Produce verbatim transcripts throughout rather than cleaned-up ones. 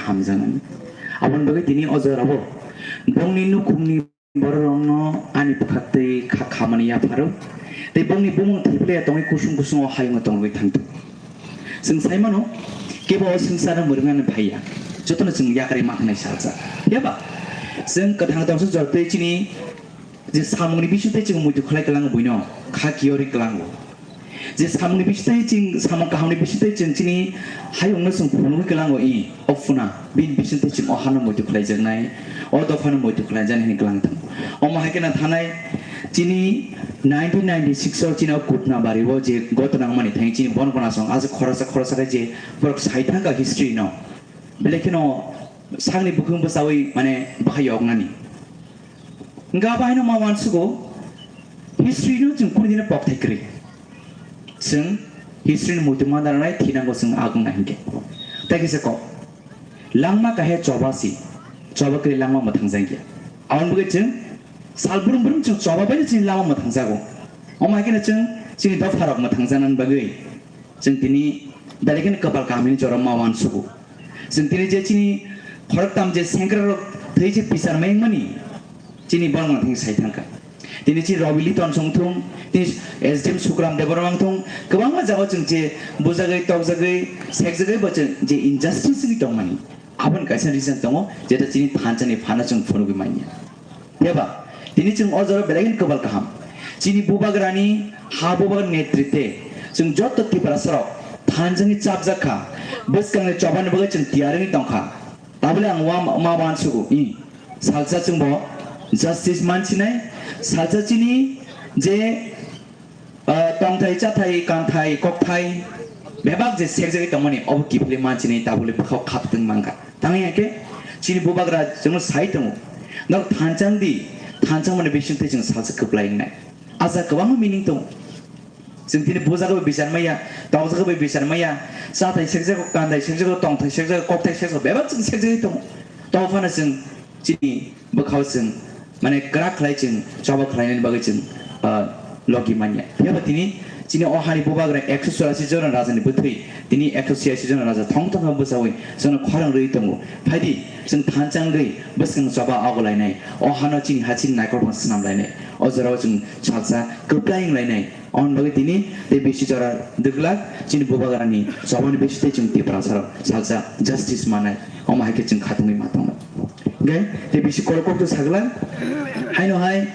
hamjaknani. Aboni bagwi tini o jorao bongni nukhungni bororokno ani bwkhaktwi kha khamani yapharo, tei bongni bumung thwiplaiya tongwi kusung kusung o hayungo tongwi thangthok. Chwng sai mano, kebo o swngcharno mwrwknani phaiya, jotono chwng yakarwi ma khnai salsa. Phiya ba? Chwng kwthang tongsa jor tei chini je samungni bisingtwi chwng muitu khlai kwlango buino, kha kiyorwi kwlango. Je samungni bisingtwi chwng, samung kahamni bisingtwi chwng chini hayungno chwng phunugwi kwlango i, o phuna, bini bisingtwi chwng o hano muitu khlaijaknai, o dophano muitu khlaijani hwnwi kwlang thang. Omo hai kheno thanai chini nineteen ninety-six o chini o Kutna bari o je gotona wngmani thangwi chini bon bonasong aswk khoroksa khoroksa khe je borok sai thangkha history no. Belai kheno sakni bukhung bwchaui mane bahai yoknani. Hwnkhe abo haino ma uansugo, history no chwng kunu dino pokthai kwrwi. Chwng history ni muitu ma daranai thinango chwng agwng nai hinkhe. Tei kisa kok, langma kahai choba si, choba kwrwi langma mwthangjakya. Aboni bagwi chwng sal brum brum chwng choba bai chini langma mwthangjago. Omo hai kheno chwng chini dopharok mwthangjaknani bagwi chwng tini belai kheno kwpal kaham hwnwi jorao ma uansugo. Chwng tini je chini khoroktham je sengkrakrok thwi je bichar mai wngmani, chini borokno thangwi sai thangkha. Tini chini Robi Liton song thung, tini S D M Sukram Debbarma wng thung, kwbangma jagao chwng je bujagwi, tokjagwi, sekjagwi bo chwng je injustice wngwi tongmani, aboni kaisa reason tongo, jeta chini thansa ni phano chwng phunugwi manya. Phiya ba, tini chwng o jorao belai kheno kwbal kaham. Chini bubagrani ha bubagrani netritwe chwng joto Tiprasarok thansa ni chapjak kha, bwskangni chobani bagwi chwng tiyar wngwi tong kha. Tabole ang wa ma uansugo, i salsa chwngbo justice mansinai, salsa chini je, ah, tongthai, chathai, kanthai, kokthai bebak je sekjagwi tongmani obo kiphilwi mansinai, tabole bwkhao khaptwng mankha. Tangwi hwnkhe chini bubagra chwngno sai tongo, norok thanchang di, thanchang mani bisingtwi chwng salsa kwplai wngnai. Acha kwbangma meaning tongo. Chwng tini bujagwi bichar maya, tokjagwi bichar maya, chathai sekjago, kanthai sekjago, tongthai sekjago, kokthai sekjago, bebak chwng sekjagwi tongo. Tongphano chwng chini bwkhao chwng, mane, kwrak khlai chwng, choba khlainani bagwi chwng, ah, logi manya. Phiya ba tini chini o hani bubagra ekso churasi jona rajani bwthwi, tini ekso churasi jona raja thong thong khe bwchaui chwngno khorang rwui tongo. Phaidi chwng thanchang rwi bwskang choba ogo lainai. O hano chini ha chini naikolphang swnam lainai. O jorao chwng salsa kwplai wng lainai. Aboni bagwi tini tei bisi jora dwglak chini bubagrani chobani bisingtwi chwng Tiprasarok salsa justice manai. Omo hai khe chwng khatungwi ma tongo. Hwnkhe tei bisi kol kokto sagla. Haino hai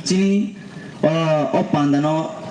chini, o, o pandano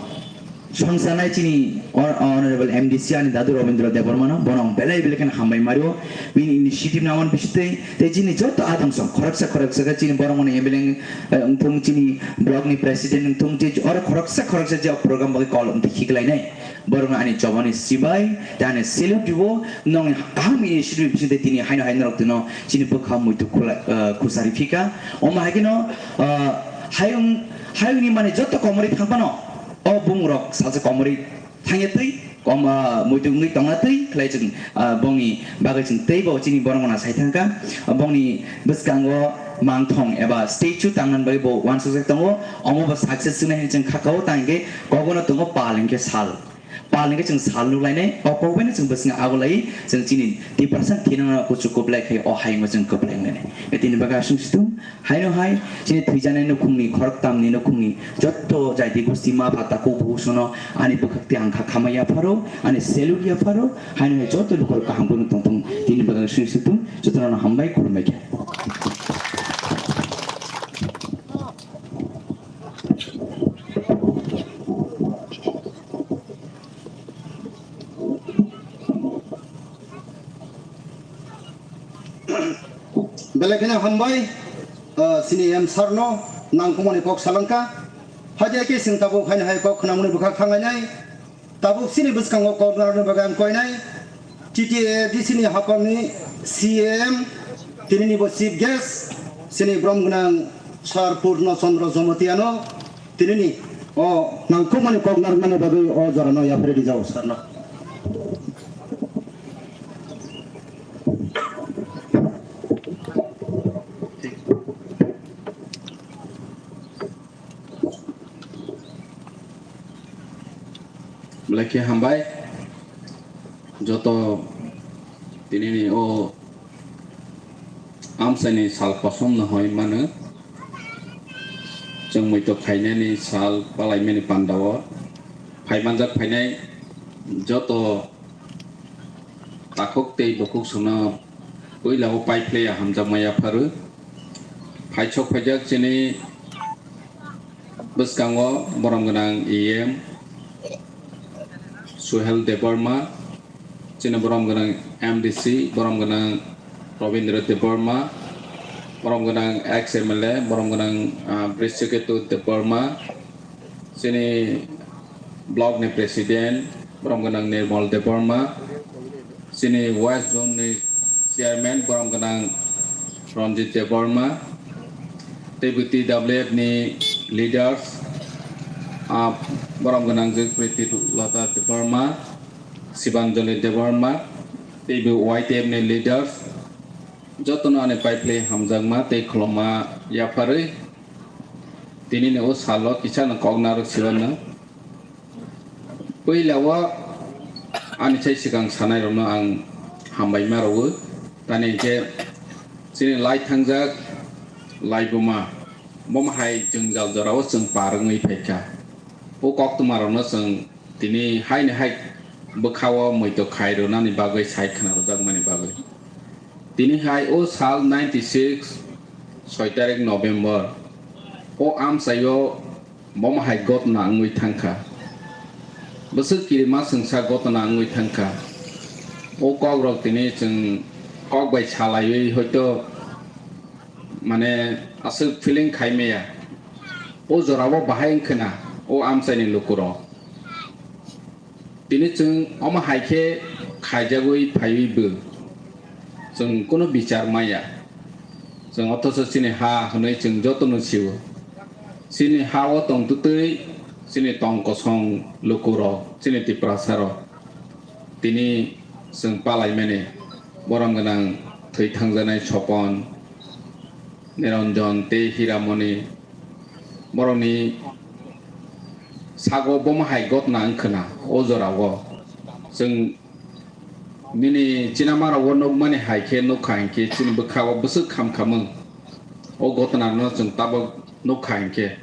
songsanai chini hon-, Honorable M D C ani dadu Robindra Debbarmano, bono ang belai belai kheno hambai mario. Bini initiative namani bisingtwi tei chini joto adamsong khoroksa khoroksa khe chini borok mani M L A, eh, wngthung, chini block ni president wngthung, je oro khoroksa khoroksa je o program bagwi call wngtwi khiklainai. Borokno ani chobani sibai tei ani salute dibo, nongni kaham initiative bisingtwi tini haino hai norok twino chini bwkha muitu khula-, eh, khusari phika. Omo hai kheno, eh, hayung, hayungni mani joto komorwi thangphano o bumungrok salsa komorwi thangya twi, kom, ah, muitu wngwi tongna twi khlai chwng, ah, bongni bagwi chwng teibo chini borok mano sai thangkha. Bongni bwskango mangthong eba statue tangnani bagwi bo uansukjak tongo. Omo bo success wngnai hwnwi chwng kha kao, tang hwnkhe kogono tongo pal hwnkhe sal. Pal hwnkhe chwng sal nuk lainai, o kok baino chwng bwskango ago lai chwng chini twi percent thinangno kuchuk kwplai khai o hayungo chwng kwplai wnglainai. Tini bagwi aswk situng. Haino hai chini thwijani nukhungni, khoroktamni nukhungni jotto jaiti gosti ma pha takhuk bukhuk sono ani bwkhak tei ang kha khamai yapharo, ani salute yapharo, haino hai jotto lukurok kaham kheno tongthung, tini bagwi swi switung, jotono hambai khulumbai kha. Belai kheno hambai, ah, chini M sir no nangkukmani kok salangkha. Haikhe chwng tabuk haino hai kok khwnamani bwkha khangainai. Tabuk chini bwskango kok narwkni bagwi ang koinai. T T A D C ni haphangni C M, tinini bo chief guest, chini borom gwnang sir Purno Chandra Jamatia no. Tinini o nangkukmani kok narwknani bagwi o jorano yapharwi rijao sir no. Belai khe hambai joto tinini o Amchaini sal kosom no hoi mano. Chwng muitok khainani sal palaimani pandao phai manjak phainai joto takhuk tei bukhuk songno puila o paiphlaiya hamjakma yapharu. Phaisok phaijak chini bwskango borom gwnang E M Suhel Debbarma, chini borom gwnang M D C, borom gwnang Robindra Debbarma, borom gwnang ex M L A, borom gwnang, ah, Brishaketu Debbarma, chini block ni president, borom gwnang Nirmal Debbarma, chini West Zone ni chairman, borom gwnang Ranjit Debbarma, tei bo T W F ni leaders, ah, borom gwnang Jagpriti Lata Debbarma, Sibanjali Debbarma, tei bo Y T F ni leaders, jotono ani paiphlai hamjakma tei khulumma yapharwi, tini ni o salo kisa no kok narwk sibanw. Puila o ani sai swkang sanai rokno ang hambai ma rwo. Tani hwnkhe chini lai thangjak laibuma bomo hai jwngjal jorao chwng par wngwi phaikha. O koktwma rokno chwng tini haini hai bwkhao muitok khai rwnani bagwi sai khna rwjakmani bagwi. Tini hai o sal ninety six soi tarik November o amchaio bomo hai gotna wngwi thangkha. Bwswk kirima swngsa gotna wngwi thangkha. O kokrok tini chwng kok bai salaiwi hoito mane aswk feeling khai maya. O jorao bahai wngkhwna o amchaini lukurok. Tini chwng omo hai khe khaijagwi phaiwi bo chwng kunu bichar maya. Chwng othocho chini ha hwnwi chwng jotono sio. Chini ha-o tongtwtwi chini tong kosong lukurok, chini Tiprasarok. Tini chwng palaimani borom gwnang thwi thangjanai Sopon, Niranjan tei Hiramoni. Borokni sago bomo hai gotna wngkhwna o jorao. Chwng nini chinamaro o nukmani hai khe nukha hinkhe chini bwkhao bwswk kham khamung. O gotnano chwng tabuk nukha hinkhe.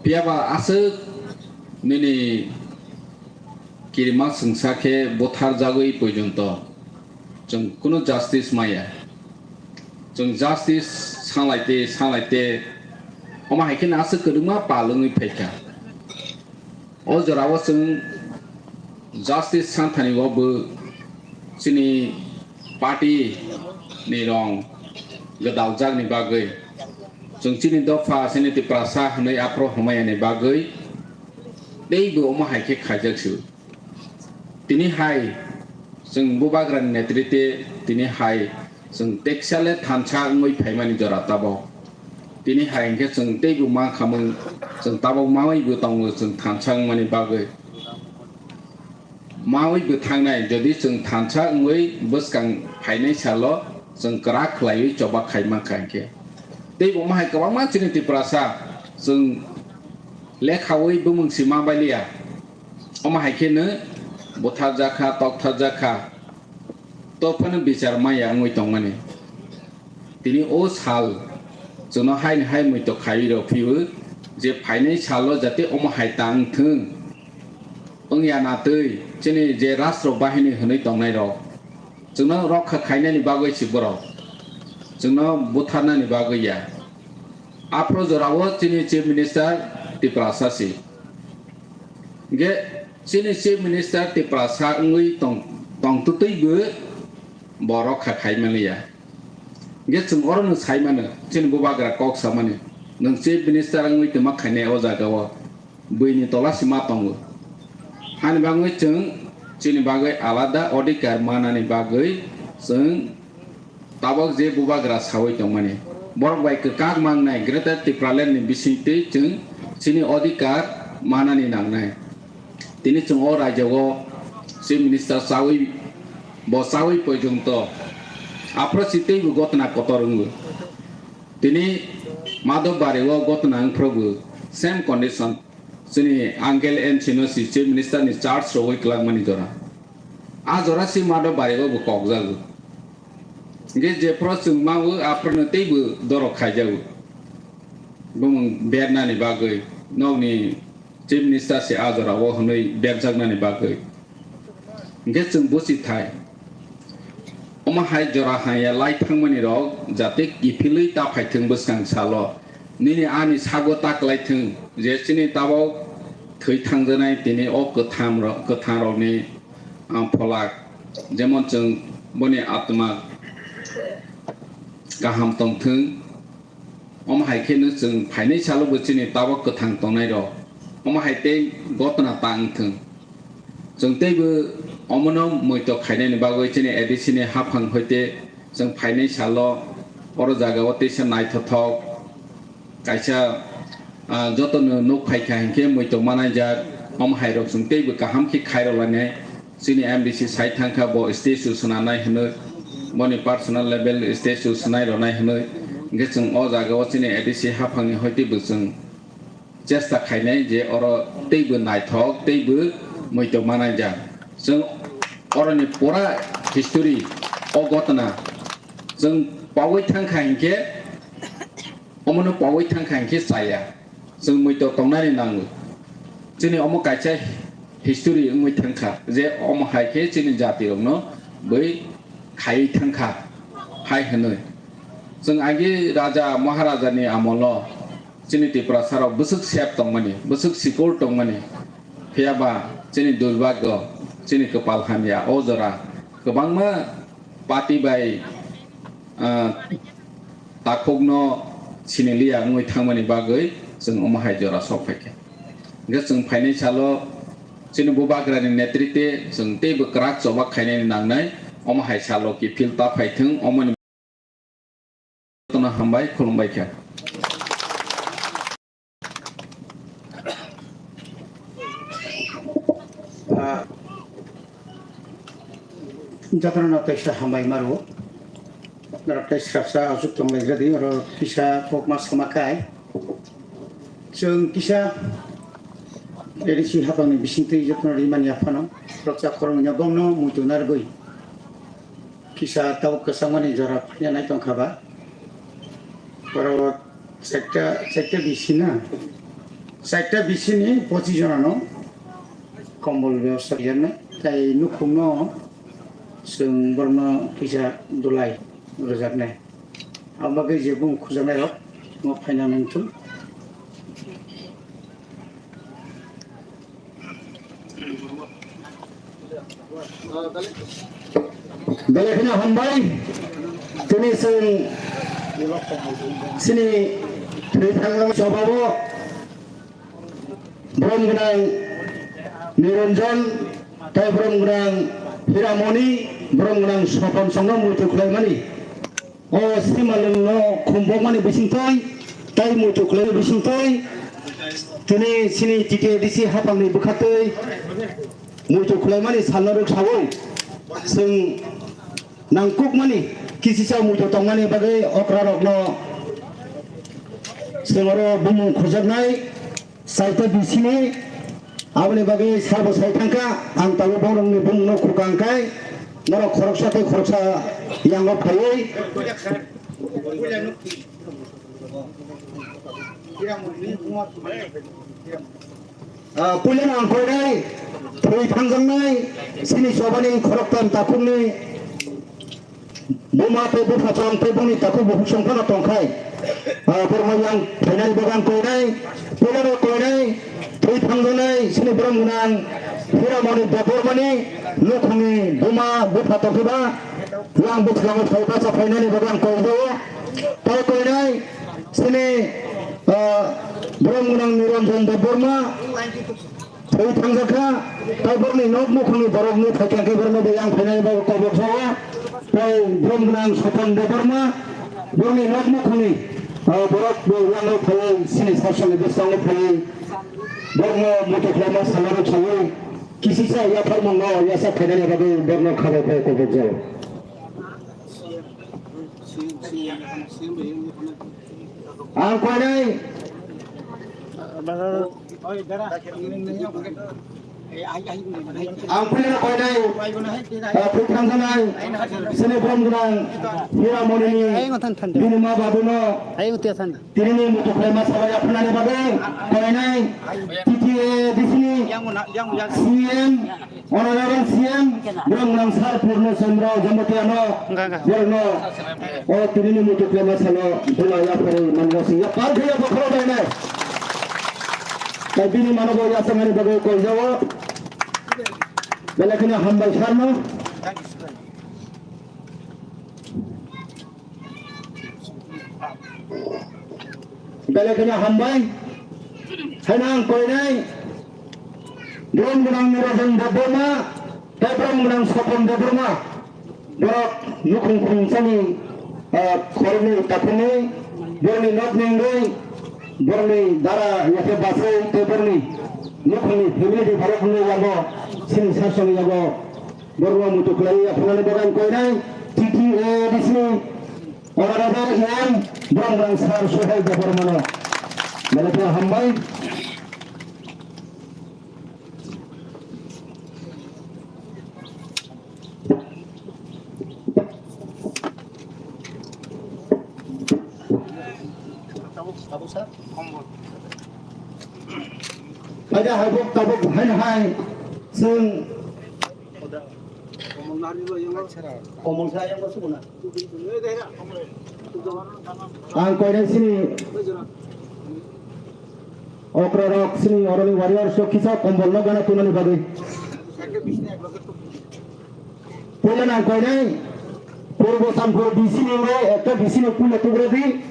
Phiyaba aswk nini kirima swngsa khe butharjagwi poijonto chwng kunu justice maya. Chwng justice sanglai te, sanglai te, omo hai kheno aswk kwrwngma pal wngwi phaikha. O jorao chwng justice santhani o bo chini party ni rong gwdaljakni bagwi, chwng chini dopha chini Tiprasa hwnwi aphuru hwnmayani bagwi teibo omo hai khe khaijak se. Tini hai chwng bubagrani netrite tini hai chwng teksale thansa wngwi phaimani jora tabok. Tini hai hinkhe chwng teibo ma khamung, chwng tabok mawi bo tongo chwng thansa wngmani bagwi. Mawi bo thangnai, jodi chwng thansa wngwi bwskang phainai salo chwng kwrak khlaiwi choba khai mankha hinkhe. Teibo ma hai kwbangma chini Tiprasa chwng lekhawi bumung si ma bailiya. Omo hai kheno butharjakha, toktharjakha, to phano bichar maya wngwi tongmani. Tini o sal chwngno haini hai muitok khaiwi rw phio je phainai salo jate omo hai ta wng thung. Wngya na twi chini je rastro bahini hwnwi tongnai rok chwngno rokha khainani bagwi si borok chwngno butharnani bagwi ya. Aphro jorao chini Chief Minister Tiprasa si. Hingke chini Chief Minister Tiprasa wngwi tong, tongtwtwi bo borok kha khai manliya. Hingke chwng orono sai mano, chini bubagra kok samani, nwng Chief Minister wngwi twma khainai o jagao buini tola si ma tongo. Hani bagwi chwng chini bagwi alada odhikar manani bagwi chwng tabok je bubagra sawi tongmani, borok bai kwkak mangnai Greater Tipraland ni bisingtwi chwng chini odhikar manani nangnai. Tini chwng o rajyo o Chief Minister chawi, bo chawi poijongto aphro si teibo gotna kotor wngo. Tini Madhobari o gotna wngphrogo same condition, chini Angel N Sino si Chief Minister ni charge rogwi kwlangmani jora. A jora si Madhobari o bo kokjago. Hingke jephru chwng mawo, aphruno teibo dorok khaijago. Bumung bernani bagwi, nokni Chief Minister se a jorao hwnwi berjaknani bagwi. Hingke chwng busi thai. Omo hai jora haya lai thangmani rok jate kiphilwi ta phaithwng bwskang salo. Nini ani sago ta kwlaithwng, je chini tabok thwi thangjaknai tini o kwtham rok, kwthang rokni, ah, pholak. Jemon chwng boni atma kaham tongthwng. Omo hai khe no chwng phainai salo bo chini tabok kwthang tongnai rok. Omo hai tei gotna ta wngthwng. Chwng teibo omono muitok khainani bagwi chini A D C ni haphang hoite chwng phainai salo oro jagao teisa naithothok kaisa, ah, jotono nuk phaikha hinkhe muitok manaijak. Omo hai rok chwng teibo kaham khe khairok lainai. Chini M D C sai thangkha, bo statue swnamnai hwnwi, boni personal level statue swnai rwnai hwnwi, hwnkhe chwng o jagao chini A D C haphangni hoite bo chwng chesta khainai je oro teibo naithok, teibo muitok manaijak. Chwng oroni pura history, o gotna chwng paui thangkha hinkhe, omono paui thangkha hinkhe chaya. Chwng muitok tongnani nango. Chini omo kaisa history wngwi thangkha je omo hai khe chini jatirokno bui khaiwi thangkha hai hwnwi. Chwng agi raja maharajani amolo chini Tiprasarok bwswk sep tongmani, bwswk sikul tongmani. Phiyaba chini durbhagyo, chini kwpal hamya o jora kwbangma party bai, ah, takhukno siniliya wngwi thangmani bagwi chwng omo hai jora sok phaikha. Hwnkhe chwng phainai salo chini bubagrani netritwe chwng teibo kwrak choba khainani nangnai, omo hai salo kiphil ta phaithwng, omoni jotono hambai khulumbai kha. Ah, jotono no teisa hambai maro. Norok tei srapsa aswk tonglaijadi, oro kisa kokma sama kai. Chwng kisa A D C haphangni bisingtwi jotono rimani aphano, roksa khoroknwino bongno muitu narwgwi kisa tabuk kwchangmani jora phaiya nai tongkha ba. Oro chaita, chaita B C na? Chaita B C ni pochis jonano kombol bebosta rijak nai, tai nukhungno chwng borokno kisa dulai rwjaknai. Abo bagwi je bumung khujaknairok omo phaina nangthung. Belai kheno hambai. Tini chwng chini thwi thangjak chobao borom gwnang Niranjan tei borom gwnang Hiramoni, borom gwnang Sopon songno muitu khlaimani. O Simalwngno khumbokmani bisingtwi tei muitu khlaimani bisingtwi tini chini T T A D C haphangni bwkhaktwi muitu khlaimani salno rwksaui chwng nangkukmani kisisa muitu tongmani bagwi okrarokno chwng oro bumung khujaknai. Saita bisini aboni bagwi sabo sai thangkha, ang tabuk borokni bumungno khukang khai norok khoroksa tei khoroksa yango phaiwi. Ah, puilano ang koinai thwi thangjaknai chini chobani khoroktham takhukni buma tei bupha chwng tei bongni takhuk bukhuk song phano tongkhai. Ah, borokno yang phainani bagwi ang koinai, puilano koinai, thwi thangjaknai chini borom gwnang Hiramoni Debbarmani nukhungni buma bupha tongkhe ba yang bwskango phai bacha phainani bagwi ang koijago. Tei koinai chini, ah, borom gwnang Niranjan Debbarma. Thwi thangjakha, tei borokni nok nukhungni borokni phaikha khe borokno bo yang phainani bagwi kobok jago. Tei borom gwnang Sopon Debbarma, borokni nok nukhungni, ah, borok bo yango phaiwi chini sasoni bwskango phaiwi borokno muitu khlaima salaro chawi kisisa yapharmungno yachak phainani bagwi borokno kha bai phai kobok jago. Ang koinai. Ang puilano koinai, ah, pui thanjanai, sini borom gwnang, Hiramonini, bini ma babuno, tinini muchuk khlaima sabai yapharnani bagwi, koinai, T T A D C ni C M, Honorable C M, borom gwnang Sir Purno Chandra Jamatia no, borokno, o tinini muchuk khlaima salo, bula yapharwi manjak sing ya, parkhe ya bokhoro bainai. Tai bini mano bo yachangani bagwi koijago. Belai kheno hambai sarno. Belai kheno hambai. Haino ang koinai. Borom gwnang Niranjan Debbarma, tei borom gwnang Sopon Debbarma. Borok nukhung khungsani, ah, khoroknwi takhumwi, borokni nokni wngwi, borokni dara yakhe bachai tei borokni nukhungni family ni borokni yago, chini sasongni yago, borokno muitu khlaiwi yapharnani bagwi ang koinai T T A D C ni Honorable E M Bromrang Sir Sohel Debbarmano belai khe hambai. Tabuk, tabuk, sir. Tabuk. Pada habuk tabuk hai hai sing. Komol sa yang masuk na. Ang koinai sini. Okra rok sini oroni warrior so kisa kombol no gana tunani bagwi. Puila nang koinai Purbo Sampur B C ni ro ekta B C ni puila tugra di.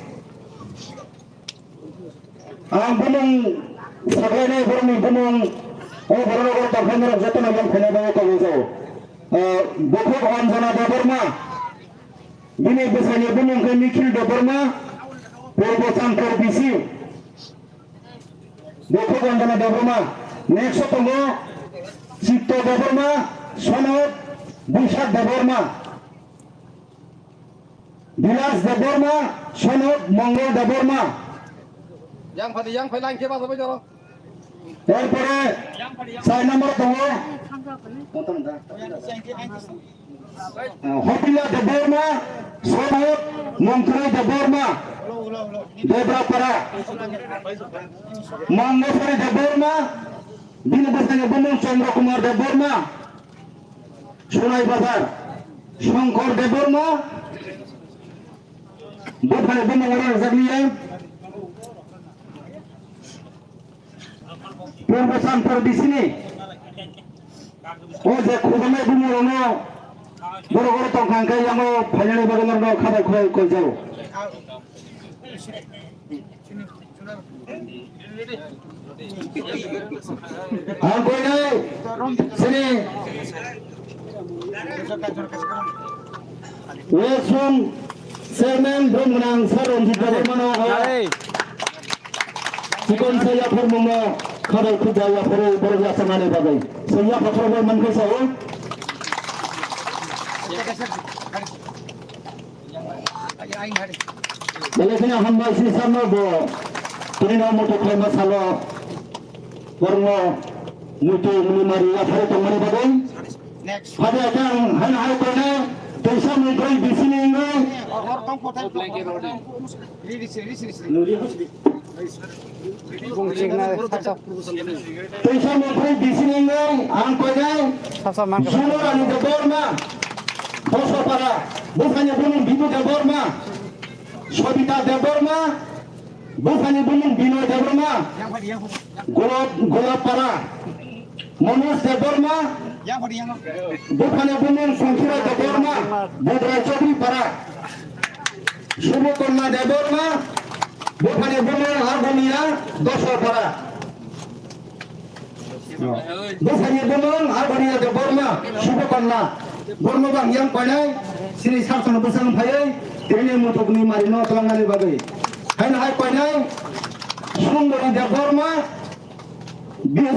Ang bumung saklainai borokni bumung o borok rok tongkhainai rok jotono yang khainai bagwi koboi jao. Bukhuk Anjana Debbarma, bini bwsani bumung khe Nikhil Debbarma, Purbo Sampur B C. Bukhuk Anjana Debbarma, next o tongo Chitto Debbarma, son of Buisak Debbarma. Vilas Debbarma, son of Mongol Debbarma. Yang phadi, yang phai line khe basa bai joro. Erpore char number tongo. Hopila Debbarma, son of Mongkrai Debbarma, Debrapara. Mongosari Debbarma, bini bwskango bumung Chandra Kumar Debbarma. Sunai Bazar, Songkor Debbarma, buphani bumung oro rwjakliya. Purbo Sampur B C ni o je khujamai bumung rokno borok oro tongkha hwnkhe yango phainani bagwi norokno khabai khwlai koijao. Ang koinai sini West Zone Chairman Bromgwnang Sir Ranjit Debbarmano o chikon sa yaphar mungno khabai khujao yapharo borok yachangmani bagwi. Sengya phakhoro bai mankhe sao. Belai kheno hambai sini sarno bo tini no muitu khlaima salo borokno muitu mwnwi mari yapharo tongmani bagwi. Hade khe ang haino hai koinai teisa mungkrai bisini wngwi. Teisa mungkrai bisini wngwi ang koinai Sasa mangkha. Juno Rani Debbarma, Bosopara, buphani bumung Bibu Debbarma, Sobita Debbarma, buphani bumung Binoy Debbarma, Golap, Golappara, Manoj Debbarma, buphani bumung Songkira Debbarma, Budrai Chaudhary Para. Subokonna Debbarma, buphani bumung Agonia, Dosopara. Buphani bumung Agonia Debbarma, Subokonna. Borno bang yang koinai, sini sarsono bwsang phaiwi, tini muitu mwnwi mari no twlangnani bagwi. Haino hai koinai, Sundori Debbarma, bini